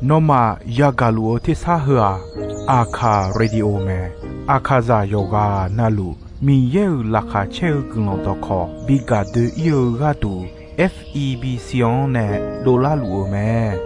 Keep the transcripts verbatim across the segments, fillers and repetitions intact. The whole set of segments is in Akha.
Nawmaf yagaq luf-eu tersar heu-aq, Aqkaq Radio mae. Aqkaqzaq yawqghaq navluf Miqyaer-euq laqkhaq caer-eu guiqlanq dawqkawq bi gaq doe-ir-eu gharduq, F E B C-anr nae dovlar luf-eu mae.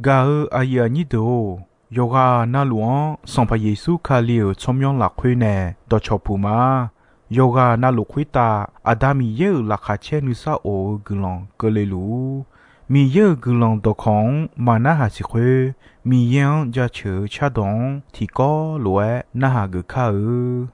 Gaq-eu aqyuif aqnyir deuq-or, yawqghaq navluf-anr Sanqpaq Yeqsur Kali-euq tsawrmyanr lafkhoer nae dawqcawq puq ma. Yawqghaq navluf khoertav Aqda Miqyaer-euq laqkhaq caer nuisar of-eu guiqlanq keuvle luf-ur. Miqyaer-euq guiqlanq dawqkawq-anr maq narhaq siq khoer, Miqyaer-anr jaceuq-eu cardawq-anr tiqkawv lof-aer narhaq geuf kar-eu.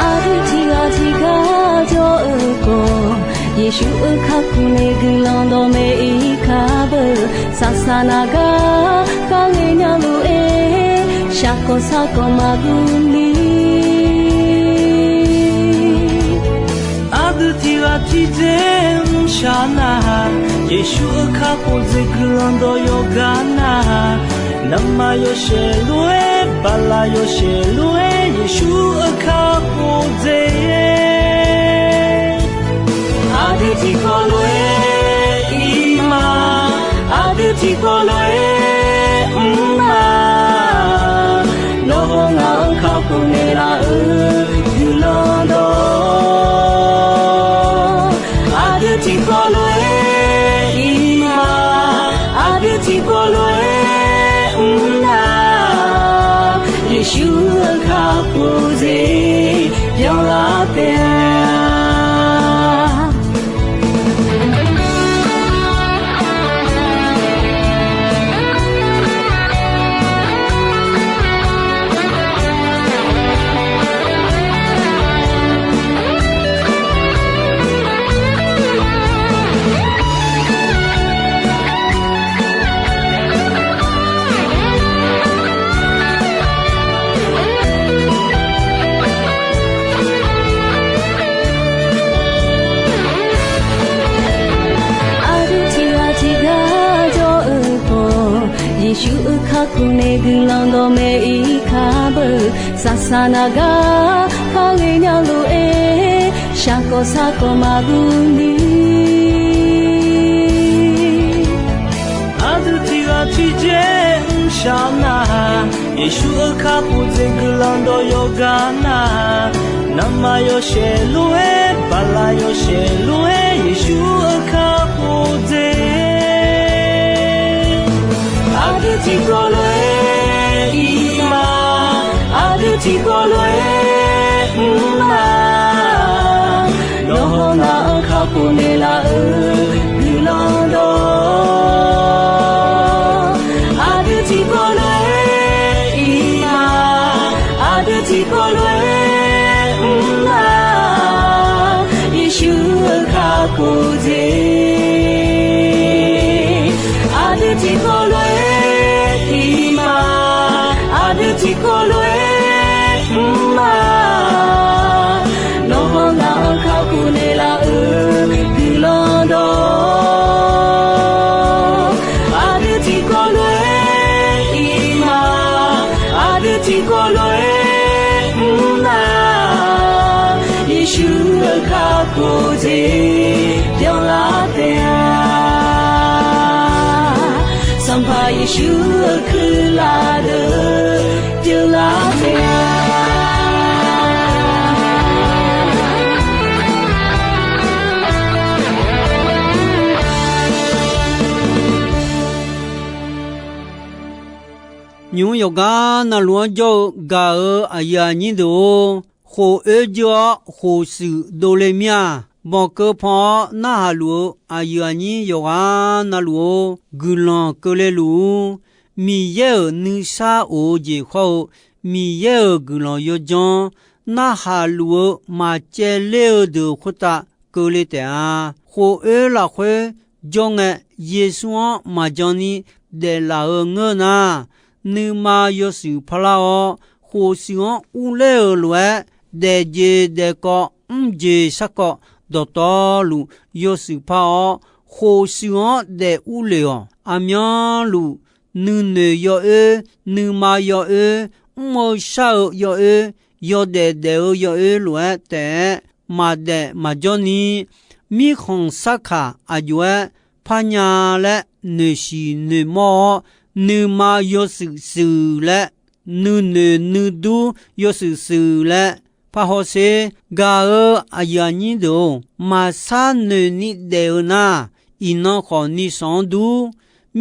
Aqdui tiqghaq tiqgar jawr-eu khawf, Yeqsur-euq kakhof nae guiqlanq dawqmaeq-ir kar beu. Saqsaq naq gar kharle nya lof-aer, shaqkawq sarkawq maqguv ni. Aqdui tiqghaq tiqdzer mrshaq nar-aq, Yeqsur-euq kakhof dzaeq guiqlanq dawq yawqgar nar-aq, navmaqyawshaef lof-aer, baqlaqyawshaef lof-aer, Yeqsur-euq kakhof dzaeq. Aqdui tiqkawv lof-aer ir ma, aqdui tiqkawv lof-aer mr ma. Nawr hawr ngaq-anr kakhof naeqlaf-eu guiqlanq dawq. Aqdui tiqkawv lof-aer ir ma, aqdui tiqkawv lof-aer mr nar, Yeqsur-euq kakhof dzaeq byanlar taef-a. Aqdui tiqghaq tiqgar jawr-eu khawf, Yeqsur-euq kakhof nae guiqlanq dawqmaeq-ir kar beu. Saqsaq naq gar kharle nya lof-aer, shaqkawq sarkawq maqguv ni. Aqdui tiqghaq tiqdzer mrshaq nar-aq, Yeqsur-euq kakhof dzaeq guiqlanq dawq yawqgar nar-aq, navmaqyawshaef lof-aer, baqlaqyawshaef lof-aer, Yeqsur-euq kakhof dzaeq. Aqdui tiqkawv lof-aer ir ma, aqdui tiqkawv lof-aer mr ma. Nawr hawr ngaq-anr kakhof naeqlaf-eu guiqlanq dawq. Aqdui tiqkawv lof-aer ir ma, aqdui tiqkawv lof-aer mr ma. Yeqsur-euq kakhof dzaeq. Aqdui tiqkawv lof-aer ir ma, aqdui tiqkawv lof-aer mr ma. Nawr hawr ngaq-anr kakhof naeqlaf-eu guiqlanq dawq. Aqdui tiqkawv lof-aer ir ma, aqdui tiqkawv lof-aer mr ma. Yeqsur-euq kakhof dzaeq byanlar taef-a. Sanqpaq Yeqsur-euq kuirlaf deuq byanlar taef-a. Nymq-mr yawqgar navluf-anr jawr-eu gaq-euq aqyuif aqnyir deuq-or, khof oer jir-awr khof shuif dovle mir-a. Banqkeuv pan-awr narhaq luf-eu aqyuif aqnyir yawqghaq navluf-or, guiqlanq keuvle luf-ur. Miqyaer-euq nuisar of-eu jeq khawr-eu, Miqyaer-euq guiqlanq yawdzanr narhaq luf-eu maqcaevler-eu deuq khoertav keuvle taef-a. Khof oer lafkhoer jawr ngae, Yeqsur-anr maqjan ni daeflaf-eu ngeur nar, nuima yawshuif parlar-awr, khof shuif-anr urler-euq lof-aer, daefjeq daefkawv mrjeq sarkawv dawqtawvluf yawshuif par-awr, khof shuif-anr daef urlef-awq. Aqmyanluf nuinoeq yawoer, nuima yawoer, mr-eu shar-eu yawoer, yawdaef daef-eu yawoer lof-aer taef-aer maqdaef maqjawr ni, mirkhanq sarkaq aqjox-aer parnya laer noeqshiq noeqmawr-awr, nuima yawshuif shuif laer, nuinoeq nuidur yawshuif shuif laer parhaw sher. Gaq-eu aqyuif aqnyir deuq-or, maqsar noeqni daef-eu nar, iqnan khawf nisanq-anr dur,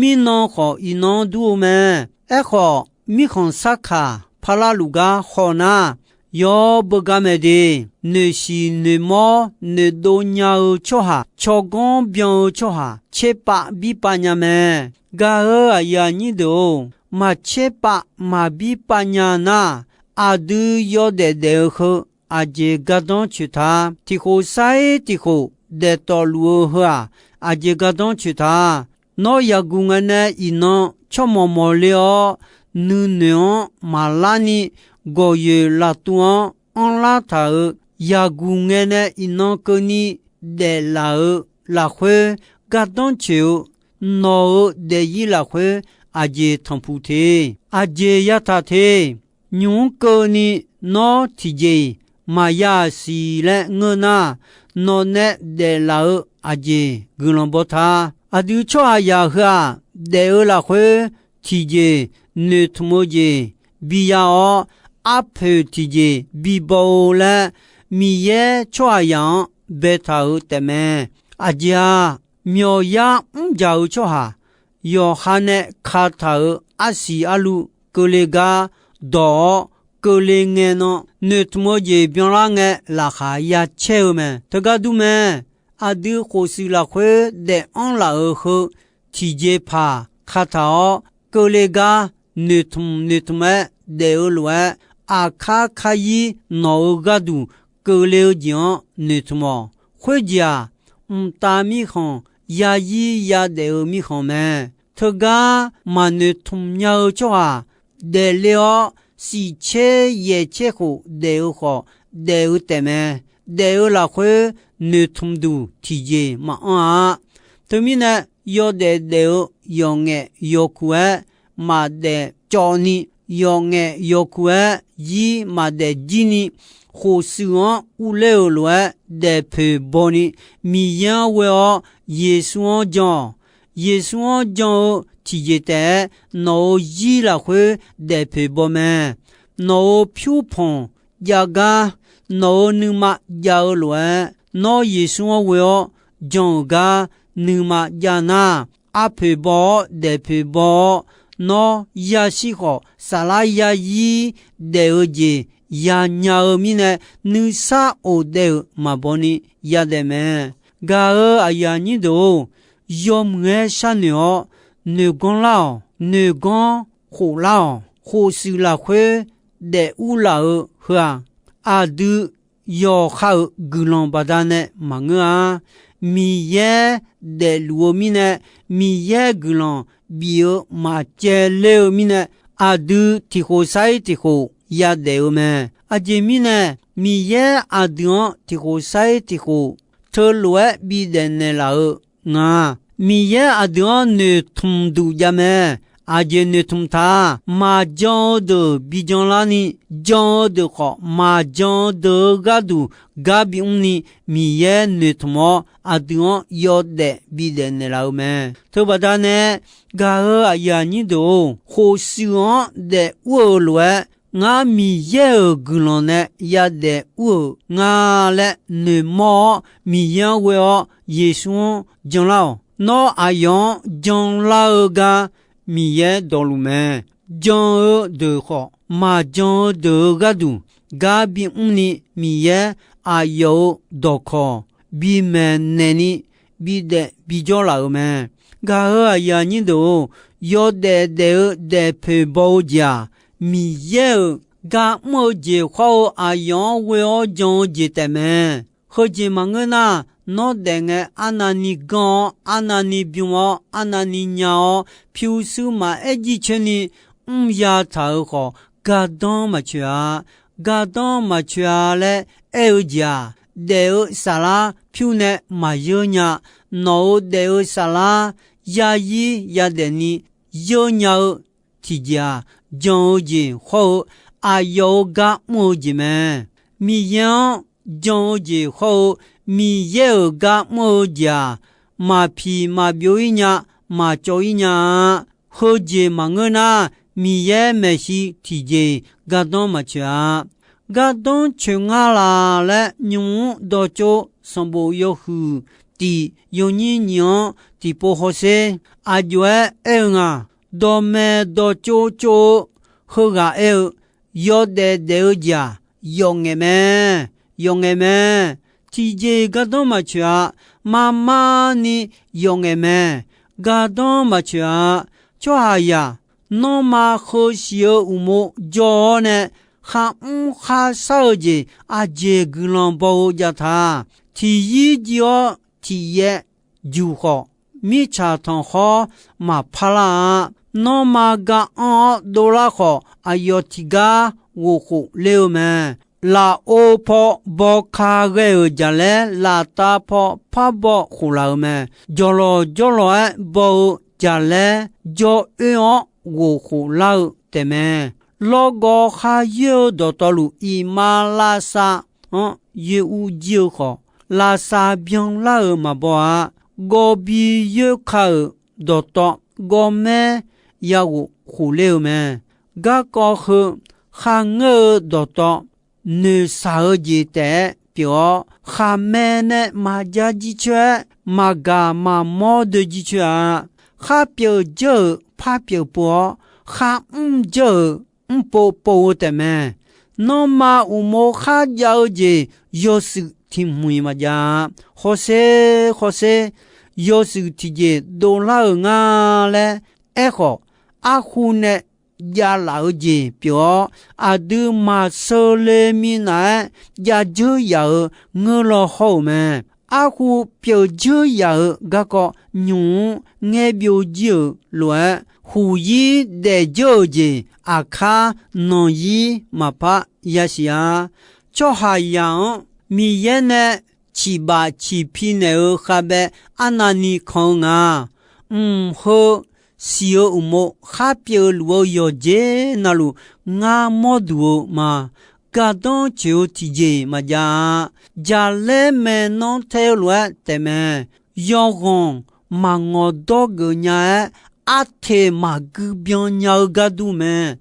mirnan khawf iqnan-anr dur-eu mae. Aerkhawf, mirkhanq sarkaq parlar luf gar haw nar, yawr beugar mae de. Noeqshiq noeqmawr noeqdov nya-eu tsawrhaq, tsawrganr byan-eu tsawrhaq, tserpav birpav nya mae. Gaq-eu aqyuif aqnyir deuq-or, maqtserpav maqbirpav nya nar, aqdui yawdaef daef-eu heu aqjeq gardanr coeq ta. Tiqkhof sar-ir tiqkhof daeftawf luf-eu heu-aq, aqjeq gardanr coeq ta. Nawr yaqguq ngae nae iqnan tsawrmawq mawqle-awr, nuinoeq-anr maqlar ni gawqyoeq laftuv-anr anrlar taq-euq, yaqguq ngae nae iqnan keuvni daeflaf-euq lafkhoer gardanr coeq-eu, nawq-euq daefzir lafkhoer aqjeq tanqpuq te, aqjeq yataq te. Nymq-mr keuvni nawr tiqjeq-iq maqya-aq siq laer ngeur nar, nawq nae daeflaf-eu aqjeq guiqlanq baw ta. Aqdui tsawrhaqzaq heu-aq, daef-eu lafkhoer tiqjeq noeqtmq-eu jeq biya-awr, arpoeq tiqjeq bibaw-eu laer Miqyaer tsawrhaqzaq-anr baetaq-euq taefmae. Aqjeq-aq, myawqyar mrjaq-eu tsawrhaq yawqha nae kataq-euq arsiq arluv keuvle gar dawq-awr, keuvle ngae nan noeqtmq-eu jeq byanlar ngae laqkhaq ya caer-eu mae. Teugar dur mae. Aqdui khofshuif lafkhoer daef-anr laf-euq heu tiqjeqpaq kataq-awr, keuvle gar noeqtmq noeqtmq-aer daef-eu lof-aer, aqkar karyir nawq-euq gharduq keuvle-eu jeq-anr noeqtmq-awq. Khoerjeq-aq, mqtav mirkhanq, yazir yadaef-eu mirkhanq mae. Teugar maqnoeqtmq nya-eu tsawrhaq daefle-awr, shifcaer yaefcaer khof daef-eu khawf, daef-eu taefmae. Daef-eu lafkhoer noeqtmq duq tiqjeq maqanr-a. Teumirnae, yawdaef daef-eu yawqngaef yawkuq-aer maqdaef cawv ni, yawqngaef yawkuq-aer zir maqdaef jir ni, khofshuif-anr urler-euq lof-aer daefpoeq baw ni, Miqyaer-anr ghoe-awr Yeqsur-anr jan-awq. Yeqsur-anr jan-eu tiqjeq taef-aer nawq-euq zir lafkhoer daefpoeq baw mae. Nawq-euq pyur panq jav gar, nawq-euq nuima jav-eu lof-aer, nawr Yeqsur-anr ghoe-awr jan-euq gar nuima jav nar, arpoeq baw-awr daefpoeq baw-awr, nawr yashir khawf saflar yazir daef-eu jeq yanya-eu mirnae, nuisar of daef-euq maqbaw ni yadaef mae. Gaq-eu aqyuif aqnyir deuq-or, yawmuiq-aer sharnoeq-awr, noeqganr lar-awq. Noeqganr khof lar-awq. Khofshuif lafkhoer daef urlaf-eu heu-aq, aqdui yawqha-euq guiqlanq baqdanae maqngeur-a. Miqyaer daefluf-eu mirnae, Miqyaer guiqlanq bif-eu maqcaev ler-eu mirnae, aqdui tiqkhof sar-ir tiqkhof yadaef-eu mae. Aqjeq mirnae, Miqyaer aqdui-anr tiqkhof sar-ir tiqkhof teulof-aer bidaef naeqlaf-eu nga. Miqyaer aqdui-anr noeqtmq duq jav mae. Aqjeq noeqtmq ta, maqjan-eu deuq bijan larni, jan-eu deuq khawf maqjan-eu deuq-eu gharduq gar bimr ni, Miqyaer noeqtmq-awr aqdui-anr yawdaef bidaef naeqlaf-eu mae. Teubaqda nae gaq-eu aqyuif aqnyir deuq-or, khofshuif-anr daef ur-eu lof-aer, ngar Miqyaer-euq guiqlanq nae yadaef ur-euq nga laer noeqmawr-awr, Miqyaer-anr ghoe-awr Yeqsur-anr janlar-awq. Nawr aqyawf-anr janlar-eu gar Miqyaer dawqluf mae. Jan-eu deuq khawf, maqjan-eu deuq-eu gharduq gar bimr ni, Miqyaer aqyawf-euq dawqkawq bimaeq naeqni, bidaef bijawr laf-euq mae. Gaq-eu aqyuif aqnyir deuq-or, yawdaef daef-eu daefpoeq baw-eu jeq-aq, Miqyaer-euq gar mr-eu jeq khawr-eu aqyawf-anr ghoe-awr jan-eu jeq taef mae. Heujeq maqngeur nar, nawr daef ngae arnavni ganr-awr, arnavni bym-awr, arnavni nya-awr, pyurshuir maqaer jircoer ni mr ya taq-euq khawf, gardanr maqcoeq-a. Gardanr maqcoeq-a laer aer-eu jeq-aq, daef-eu saflar pyur nae maqyeur nya. Nawq-euq daef-eu saflar yaryir yadaef ni yeur nya-eu tiqjeq-aq, jan-eu jeq hawr-eu aqyawf-euq gar mr-eu jeq mae. Miqyaer-anr jan-eu jeq hawr-eu Miqyaer-euq gar mr-eu jeq-aq, maqpiq maqbyov-ir nya, maqcawv-ir nya-a. Heujeq maqngeur nar, Miqyaer maeqshi tiqjeq-iq gardanr maqtsoeq-a. Gardanr tsoeq nga laq laer nymq-mr dawqtsov sanqbof yawhuiq tiq yawnyir nyiq-anr tiqpov hawsher. Aqjox-aer aer-eu nga, dawqmaeq dawqtsov tsov-eu heughaq aer-eu, yawdaef daef-eu jeq-aq, yawf ngaef mae, yawf ngaef mae. Tiqjeq-iq gardanr maqtsoeq-a. Marmar ni yawf ngaef mae, gardanr maqtsoeq-a. Tsawrhaqzaq, nanrma heu siq-eu uqmov jawr-awr nae, kharmr kharshar-eu jeq aqjeq guiqlanq baw-eu jav ta. Tiqyir jiv-awr tiqyaer juq khawf, mirtsaq tanqkhawr maqpar lar-a. Nanrma ga anr-awr dovlar khawf, aqyawf tiqgar ghof khof ler-eu mae. Lafov paw baw ka ghae-euq jaqlaer, laftav paw par baw khof laf-euq mae. Jawqlawq jawrlawq-aer baw-eu jaqlaer, jawr oer-awr ghof khof lar-eu taefmae. Lawrgawv kharyoer-eu dawqtawvluf, iqmalavshav-anr yoer ur jir-eu khawf, lavshav byanlar-euq maqbaw-a. Gawvbi yoerka-euq dawqtawv gawrmaer yaghof khof ler-eu mae. Garkawv heu kharngeur-eu dawqtawv noeqshaq-eu jeq taef-aer pyeuf-awr, khaqmae nae maqjav jircoer-aer, maqgaq maqmawr doe jircoer-a. Khar pyeuf jeur-euq par pyeuf pov-awr, khar mr jeur-euq mrpov pov-eu taefmae. Nanrma uqmov kharjav-eu jeq yawshuif tiq hmq-iq maqjav-a. Hawsher, hawsher, yawshuif tiqjeq dovlar-euq nga laer aerkhawf, arhu nae javlaf-eu jeq pyeuf-awr, aqdui maqsheu le minav-aer jav dzeur yaf-euq ngeur law hawr-euq mae. Arhu pyeuf dzeur yaf-euq garkawv nymq-mr ngaer byov jir-euq lof-aer, huq yir daef dzeur-euq jeq aqkar nanq yir maqpar yasiq-a. Tsawrhaqzaq-anr Miqyaer nae ciqbaf ciqpi naeq-eu khavbae arnavni kan-eu nga. Mq heu siq-eu uqmov khar pyeuf luf-eu yawqjeq navluf ngar mawr duq-eu ma. Gardanr tsoeq-eu tiqjeq maqjav-a. Jaqlaer maeqnan tae-eu lof-aer taefmae. Yawghanq maqngawq dawr geuf nya-aer, arteq maqgui byan nya-eu gar dur mae.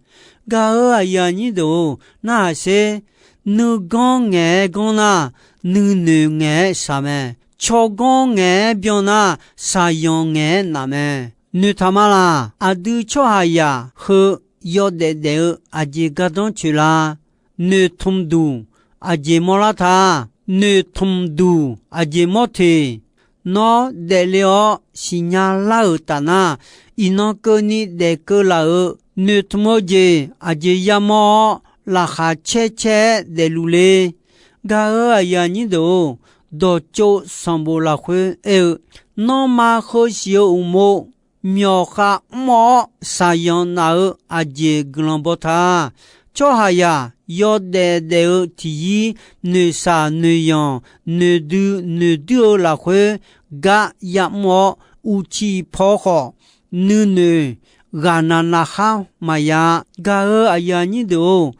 Gaq-euq aqyuif aqnyir deuq-or, narhaq sher. Nuiganr ngaeq-aer ganr nar, nuinoeq ngaeq-aer shaq mae. Tsawrganr ngaeq-aer byan nar, shaqyanq ngaeq-aer naf mae. Noeqtaq ma laq. Aqdui tsawrhaqzaq heu yawdaef daef-eu aqjeq gardanr tsoeq la? Noeqtmq duq aqjeq mawrlar ta? Noeqtmq duq aqjeq mawr teq? Nawr daefle-awr siqnya lar-euq taf nar, iqnan keuvni daef keuv laf-euq noeqtmq-eu jeq aqjeq yamawr-awr, laqkhaq caer caer-aer daefluf le. Gaq-euq aqyuif aqnyir deuq-or, dawqtsov sanqbof lafkhoer aer-eu, nanrma heu siq-eu uqmov, myawqkhav mr-awr shaqyanq naf-eu aqjeq guiqlanq baw ta? Tsawrhaqzaq yawdaef daef-eu tiqyir, noeqshaq noeqyanq, noeqdui noeqdui-eu lafkhoer gar yamr-awr, uqcif paw khawf nuinoeq ghaqnav navkhar maqya. Gaq-euq aqyuif aqnyir deuq-or,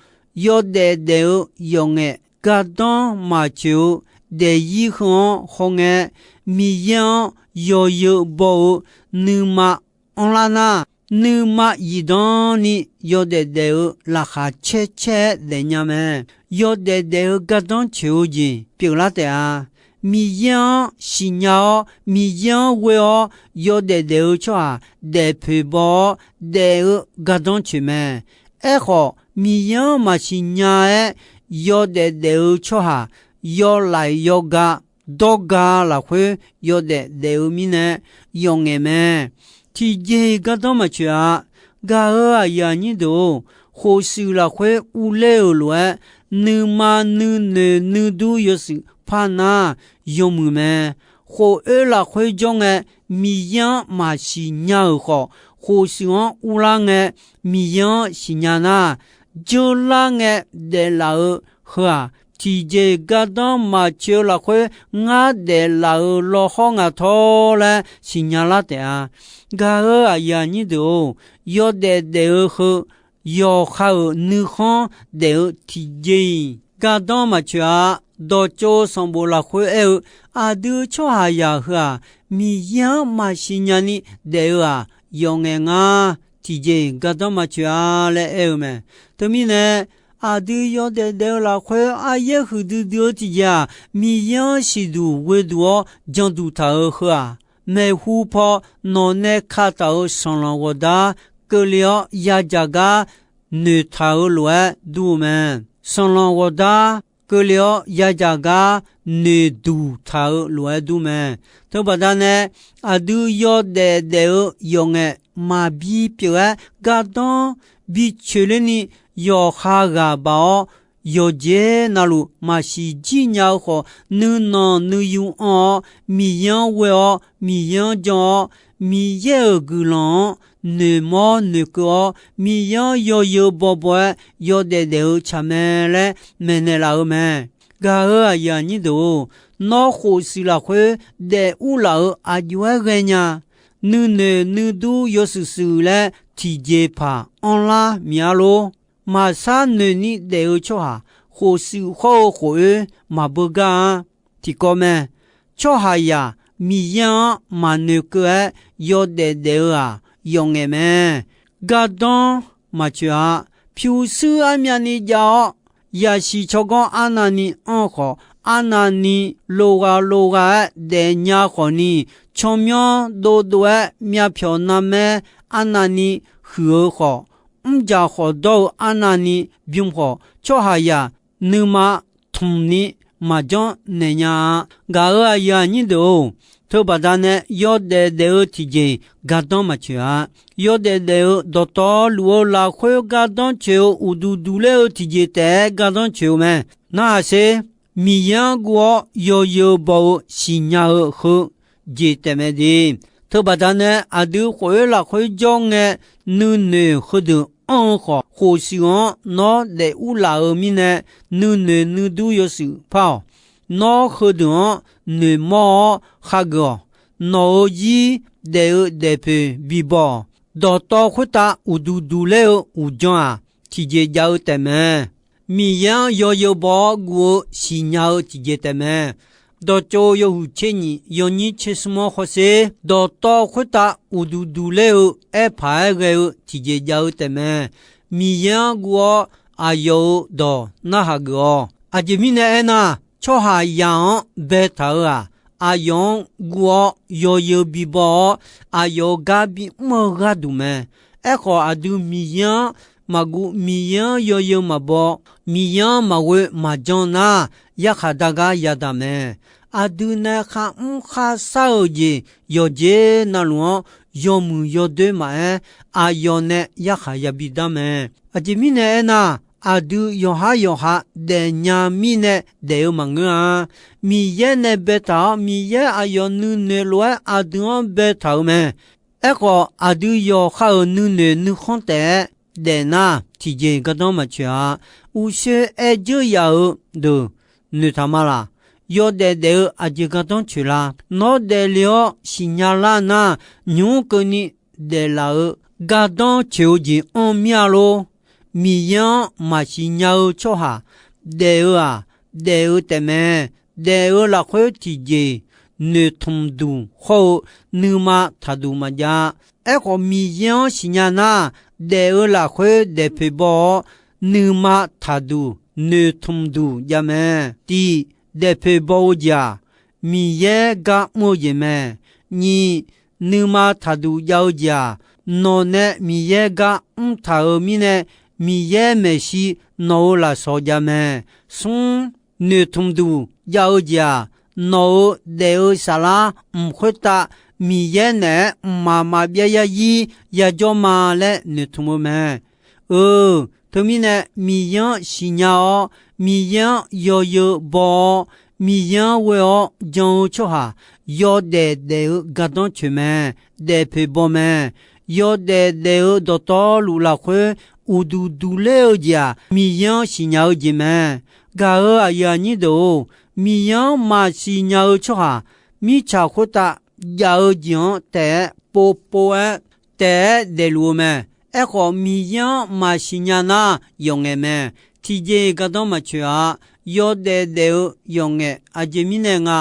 yawdaef daef-eu yawqngaef gardanr maqtsoeq-eu daefzir heu-anr hawngae, Miqyaer-anr yawzeu baw-eu nuima anrlar nar, nuima zifdan ni yawdaef daef-eu laqkhaq caer caer-aer daefnya mae. Yawdaef daef-eu gardanr tsoeq-eu jeq pyeuflar taef-a. Miqyaer-anr siqnya-awr, Miqyaer-anr ghoe-awr, yawdaef daef-eu tsawrhaq daefpoeq baw-awr daef-eu gardanr tsoeq mae. Aerkhawf, Miqyaer-anr maqsiq nya-aer yawdaef daef-eu tsawrhaq yawlaeq yawga dawrga lafkhoer yawdaef daef-eu mirnae yawqngaef mae. Tiqjeq-iq gardanr maqtsoeq-a. Gaq-euq aqyuif aqnyir deuq-or, khof shuif lafkhoer urler-euq lof-aer, nuima nuinoeq nuidur yawshuif par nar yawmuiq mae. Khof oer lafkhoer jawr ngae, Miqyaer-anr maqsiq nya-euq khawf, khof shuif-anr urlar ngae, Miqyaer-anr siqnya nar, jeurlar ngae daeflaf-eu heu-aq, tiqjeq-iq gardanr maqcoeq-eu lafkhoer ngar daeflaf-euq lawhawr nga tawr laer siqnya lar taef-a. Gaq-eu aqyuif aqnyir deuq-or, yawdaef daef-eu heu yawqha-euq nuikhanr daef-eu tiqjeq-iq gardanr maqcoeq-a. Dawqtsov sanqbof lafkhoer aer-eu, aqdui tsawrhaqzaq heu-aq, Miqyaer-anr maqsiq nyani daef-eu-aq, yawf ngaef ngar tiqjeq-iq gardanr maqcoeq-a laer aer-eu mae. Teumirnae, aqdui yawdaef daef-eu lafkhoer aryaer huiqdui dui-eu tiqjeq-aq, Miqyaer-anr siqduq ghoeduq-awr janduq taq-euq heu-aq, maeqhu paw nawq nae kataq-euq sanqlanq ghawqdar keuvle-awr yadzaq gar noeqtaq-eu lof-aer dur-eu mae. Sanqlanq ghawqdar keuvle-awr yadzaq gar noeqduq taq-eu lof-aer dur mae. Teubaqda nae, aqdui yawdaef daef-eu yawf ngaef maqbi pyeuf-aer gardanr bicoeq lerni yawqha ghaq baq-awr, yawqjeq navluf maqsiq jir nya-eu khawf, nuinanq nuiyu anr-awr, Miqyaer-anr ghoe-awr, Miqyaer-anr jan-awr, Miqyaer-euq guiqlanq-anr noeqmawr noeqkeuv-awr, Miqyaer-anr yawzeu bawbaw-aer yawdaef daef-eu tsaq mae laer maeqnaeq laf-eu mae. Gaq-eu aqyuif aqnyir deuq-or, nawr khof shuif lafkhoer daef ur laf-euq aqjox-aer ghae nya. Nuinoeq nuidur yawshuif shuif laer tiqjeqpaq anrlar miq-ar lor. Maqsar noeqni daef-eu tsawrhaq khof shuif khawr-eu khof-oer maqbeugar-a. Tiqkawv mae. Tsawrhaqzaq Miqyaer-anr maqnoeqkeuv-aer yawdaef daef-eu-aq, yawf ngaef mae. Gardanr maqcoeq-a. Pyurshuir armyavni jav-awr, yasiq tsawrganr arnavni anr-eu khawf, arnavni loghaq loghaq-aer daefnya khawfni, tsawrmyanr dovdov-aer myavpyawq narmaer arnavni huiq-eu khawf, mrjaq khawf dawr-eu arnavni bym khawf, tsawrhaqzaq nuima tmqni maqjanr naeq nya-a. Gaq-eu aqyuif aqnyir deuq-or, teubaqda nae yawdaef daef-eu tiqjeq-iq gardanr maqcoeq-a. Yawdaef daef-eu dawqtawvluf-eu lafkhoer gardanr coeq-eu uqduq duq ler-eu tiqjeq taef-aer gardanr coeq-eu mae. Narhaq sher, Miqyaer-anr guv-awr yawzeu baw-eu siqnya-eu heu jeq taef mae de. Teubaqda nae aqdui khof-oer lafkhoer jawr ngae, nuinoeq heudeuq anr-eu khawf, khof shuif-anr nawr daef ur laf-eu mirnae, nuinoeq nuidur yawshuif par-awq. Nawr heudeuq-anr noeqmawr-awr khageuf-awq. Nawq-euq zir daef-eu daefpoeq bibaw-awq. Dawqtawv khoertav uqduq duq ler-eu uqdzan-aq, tiqjeq jav-eu taef mae. Miqyaer-anr yawzeu baw-awr guv-eu siqnya-eu tiqjeq taef mae. Dawqtsov yawhuiq tser nyiq yawnyir tser smr-anr hawsher, dawqtawv khoertav uqduq duq ler-eu aerpaq-aer ghae-eu tiqjeq jav-eu taef mae. Miqyaer-anr guv-awr aqyawf-euq dawq narhaq geuf-awq. Aqjeq mirnae aernar, tsawrhaqzaq-anr baetaq-eu-aq, aqyawf-anr guv-awr yawzeu bibaw-awr, aqyawf-euq gar bimr-eu gharduq mae. Aerkhawf, aqdui Miqyaer-anr maqguv, Miqyaer-anr yawzeu maqbaw, Miqyaer-anr maqghoe maqjan nar, yarkhaq dar gar yadaq mae. Aqdui nae kharmr kharshar-euq jeq yawqjeq navluf-anr yawmuiq yawdoer maqaer, aqyawf nae yarkhaq yabi dar mae. Aqjeq mirnae aernar, aqdui yawqhar yawqha daefnya mirnae daef-eu maqngeur-a. Miqyaer nae baetaq-awr, Miqyaer aqyawf nuinoeq lof-aer aqdui-anr baetaq-euq mae. Aerkhawf, aqdui yawqha-euq nuinoeq nuikhanr taef-aer daefnar, tiqjeq gardanr maqcoeq-a. Uqshoe aer dzeur yaf-eu deuq noeqtaq ma laq. Yawdaef daef-eu aqjeq gardanr coeq la? Nawr daefle-awr siqnya lar nar, nymq-mr keuvni daeflaf-eu gardanr coeq-eu jeq anr mir-a lor. Miqyaer-anr maqsiq nya-eu tsawrhaq daef-eu-aq, daef-eu taefmae. Daef-eu lafkhoer tiqjeq noeqtmq duq hawr-eu nuima taqduq maqjav. Aerkhawf, Miqyaer-anr siqnya nar, daef-eu lafkhoer daefpoeq baw-awr, nuima taqduq noeqtmq duq javmae. Tiq, daefpoeq baw-eu jeq-aq, Miqyaer gar mr-eu jeq mae. Nyiq, nuima taqduq jav-eu jeq-aq, nawq nae Miqyaer gar mrtaq-euq mirnae, Miqyaer maeqshi nawq-euq lafsawq javmae. Smr, noeqtmq duq jav-eu jeq-aq, nawq-euq daef-eu saflar mq khoertav Miqyaer naeq-aer mqmaq maqbyav yarzir yajawr ma laer noeqtmq-eu mae. Eu, teumirnae Miqyaer-anr siqnya-awr, Miqyaer-anr yawzeu baw-awr, Miqyaer-anr ghoe-awr jan-eu tsawrhaq, yawdaef daef-eu gardanr coeq mae. Daefpoeq baw mae. Yawdaef daef-eu dawqtawvluf lafkhoer uqduq duq ler-eu jeq-aq, Miqyaer-anr siqnya-eu jeq mae. Gaq-euq aqyuif aqnyir deuq-or, Miqyaer-anr maqsiq nya-eu tsawrhaq, mirtsaq khoertav jav-eu jeq-anr taef-aer povpov-aer taef-aer daefluf-eu mae. Aerkhawf, Miqyaer-anr maqsiq nya nar, yawqngaef mae. Tiqjeq-iq gardanr maqtsoeq-a. Yawdaef daef-eu yawqngaef aqjeq mirnae nga?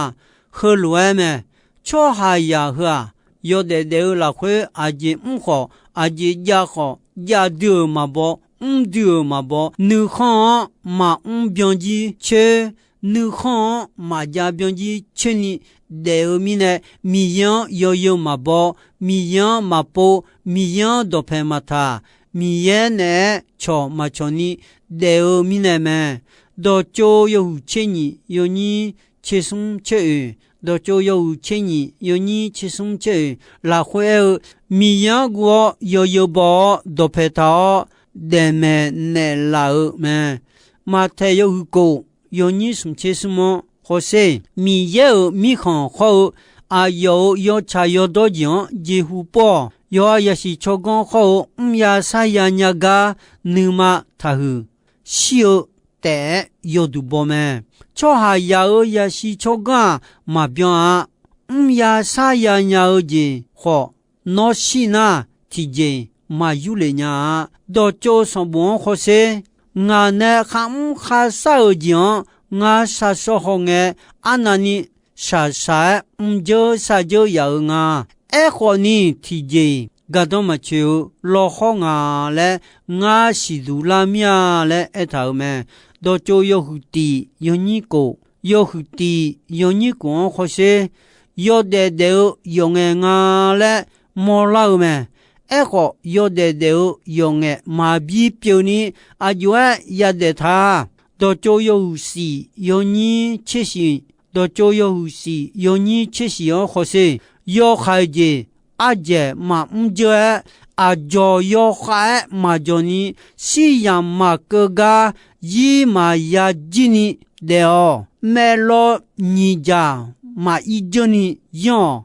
Heulof-aer mae. Tsawrhaqzaq heu-aq, yawdaef daef-eu lafkhoer aqjeq mr khawf, aqjeq jav khawf, jav dui-euq maqbaw, mr dui-euq maqbaw, nuikhanr-anr maqmr byanjir coer, nuikhanr-anr maqjav byanjir coer ni daef-eu mirnae, Miqyaer-anr yawzeu maqbaw, Miqyaer-anr maqpov, Miqyaer-anr dawqpae maqtaq, Miqyaer naeq-aer cawq maqcawq ni daef-eu mirnae mae. Dawqtsov yawhuiq tser nyiq yawnyir tser smr tser oeq, dawqtsov yawhuiq tser nyiq yawnyir tser smr tser oeq lafkhoer aer-eu, Miqyaer-anr guv-awr yawzeu baw-awr dawqpae taq-awr, daefmaeq naeqlaf-eu mae. Maqtaeq yawhuiq kof yawnyir smq tser smr-anr hawsher, Miqyaer-euq mirkhanq hawr-eu aqyawf-euq yawtsaq yawdawr jeq-anr jeqhu pov-awq. Yawqha yasiq tsawrganr hawr-eu mrya sarya nya gar nuima taqhuiq shir-eu taef-aer yawduq baw mae. Tsawrhaqzaq-euq yasiq tsawrganr-aq maqbyan-a. Mrya sarya nya-eu jeq khawf, nawr shir nar, tiqjeq maqyur lef nya-a. Dawqtsov sanqbof-anr hawsher, ngaq nae kharmr kharshar-euq jeq-anr ngar shar shawr hawngae, arnavni shaqshaq-aer mrjeur sharjeur yaf-eu nga. Aerkhawfni, tiqjeq-iq gardanr maqtsoeq-eu lawkhawr nga laer ngar siqduq lar mir-a laer aertaq-euq mae. Dawqtsov yawhuiq tiq yawnyir kof, yawhuiq tiq yawnyir kof-anr hawsher, yawdaef daef-eu yawqngaef nga laer mawrlar-eu mae. Aerkhawf, yawdaef daef-eu yawqngaef maqbi pyeuf ni aqjox-aer yadaef ta. Dawqtsov yawhuiq shif yawnyir tser shif, dawqtsov yawhuiq shif yawnyir tser shif-anr hawsher, yawhaiq jeq ardzaeq maqmr dzeur-aer, aqdzawq yawkhav-aer maqdzawq ni, shiryamq maqkeuv gar zir maqya jir ni daef-awq. Maeqlawv nyiq dzaq maqir dzeur ni yanr-awq.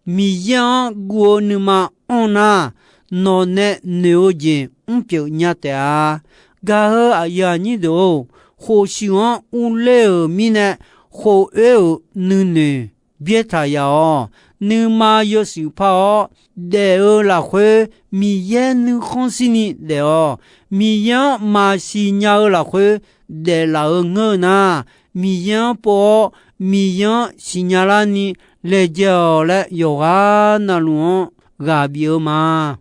Miqyaer-anr guv-eu nuima anr nar, nawq nae noeq-eu jeq mrpyeuf nya taef-a. Gaq-eu aqyuif aqnyir deuq-or, khof shuif-anr urler-euq mirnae, khof oer-euq nuinoeq byaertaq yaf-awq. Nuima yawshuif par-awr daef-eu lafkhoer, Miqyaer nuikhanr shirni daef-awq. Miqyaer-anr maqsiq nya-eu lafkhoer daeflaf-eu ngeur-eu nar, Miqyaer-anr pov-awr, Miqyaer-anr siqnya larni laejae-awq laer yawqghaq navluf-anr ghaq bif-eu ma.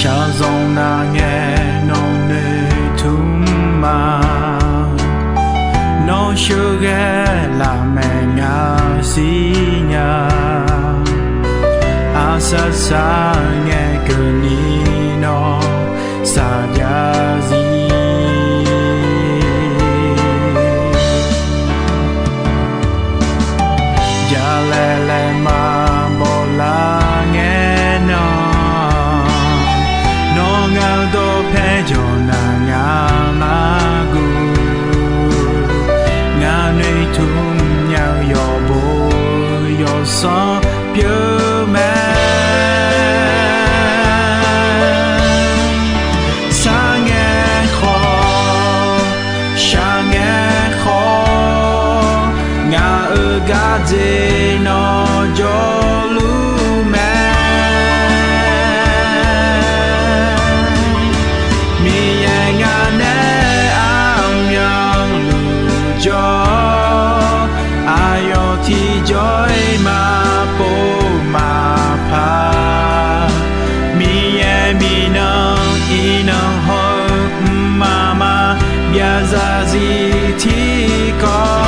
Shaqzanq nar ngae nawq noeqtmq ma. Nawr sheuqghae lafmaeq nga siqnya. Aqsar sar ngae keuvni nawr saqjav zir. Jalaeq laeqma bawlar ngae nan, nawr ngaq-eu dawqpae jawq nar ngaq mar guv. Ngaq noeqtmq nya-eu yawqbo yawsanr pyeuf mae. Sar ngae khawf, shaq ngae khawf, ngaq-euq gardzer nawr jawrluf mae. Miqyaer ngaq nae aqmyanluf jawr, aqyawf tiqjawr-iq maqpov maqpar. Miqyaer miqnan iqnan haw-eu mqmaq maqbyav zarzir tiqkawv.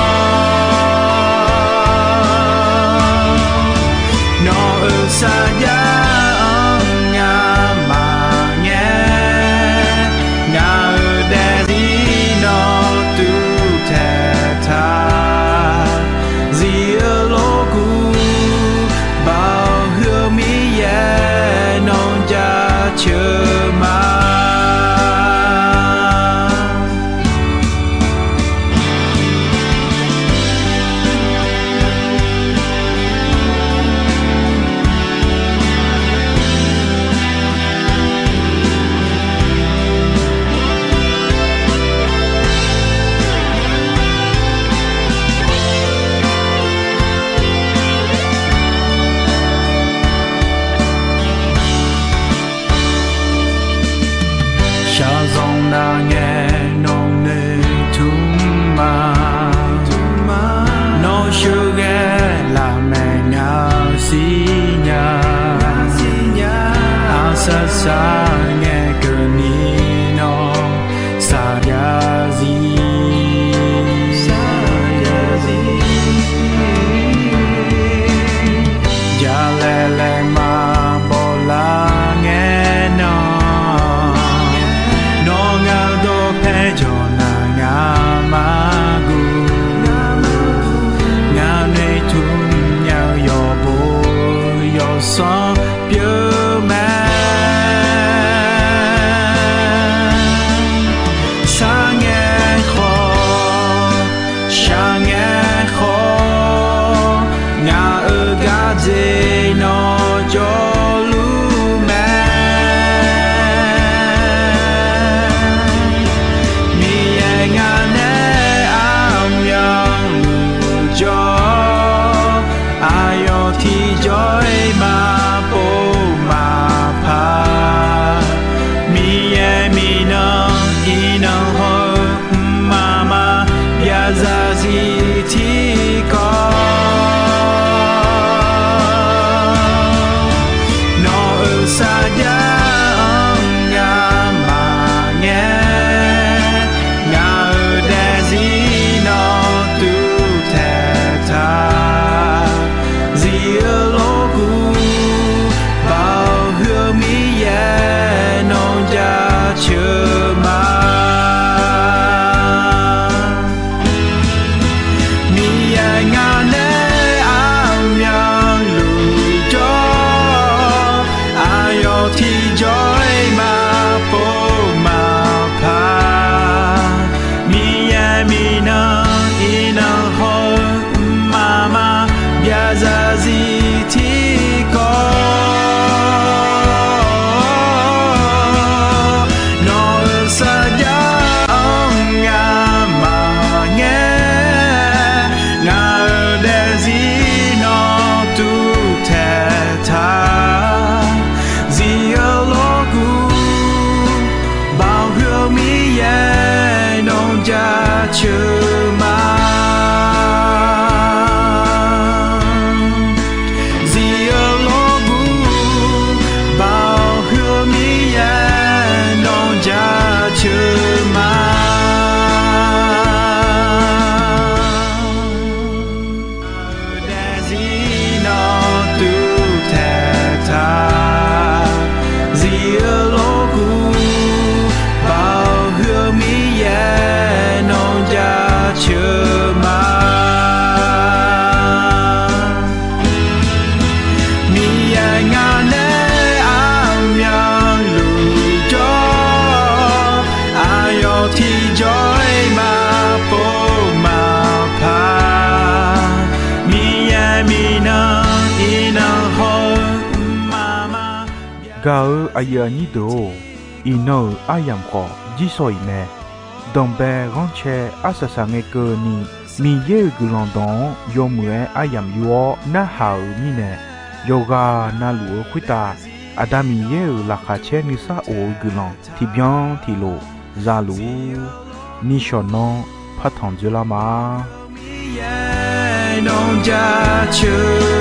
ceuq ma. Shaqzanq nar ngae nawq noeqtmq ma. Nawr sheuqghae lafmaeq ngaq-eu siqnya. Aqsar sar ngae keuvni nawr saqjav zir. Jalaeq laeqma bawlar ngae nawr, nawr ngaq-eu dawqpae jawq nar ngaq maqguv. Ngaq noeqtmq nya-eu yawqbo yawsanr pyeuf mae. Sharngae khawf, sharngae khawf, ngaq-euq gardzer nawr jawrluf mae. Miqyaer ngaq nae armyanluf jawr, aqyawf tiqjawr-iq maqpov maqpaq. Miqyaer miqnan iqnan haw-eu mqmaq maqbyav zarzir tiqkawv. Nawq-euq sarjax-anr ngamaf ngae, ngaq-euq daefzir nawr tuvtaeq taq. Zif-eu lorkuv, Baoq huiq-eu Miqyaer nawq jaceuq ma. Miqyaer ngaq nae armyanluf jawr, aqyawf tiqjawr-iq maqpov maqpaq. Miqyaer miqnan iqnan haw-eu mqmaq maqbyav zarzir tiqkawv. Nawq-euq sarjax-anr ngamaf ngae, ngaq-euq daefzir nawr tuvtaeq taq. Zif-eu lorkuv, Baoq huiq-eu Miqyaer nawq jaceuq ma. Zif-eu lorkuv, Baoq huiq-eu Miqyaer nawq jaceuq ma. Daefzir nawr tuvtaeq taq. Zif-eu lorkuv, Baoq huiq-eu Miqyaer nawq jaceuq ma. Miqyaer ngaq nae armyanluf jawr, aqyawf tiqjawr-iq maqpov maqpaq. Miqyaer miqnan iqnan haw-eu mqmaq maqbyav. Gaq-euq aqyuif aqnyir deuq-or, iqnan-euq aryamq khawf jirsawq iq mae. Danqbae ghanrcae arsaq saq ngae keuvni, Miqyaer-euq guiqlanq dawq-anr yawmuiq-aer aryamq yur-awr narhaq-euq mirnae, yawqghaq navluf-eu khoertav Aqda Miqyaer-euq laqkhaq caer nuisar of-eu guiqlanq tiqbyan tiqlof za luf-ur. Nishawq nanr partanq dzoerlar ma. Miqyaer nawq jaceuq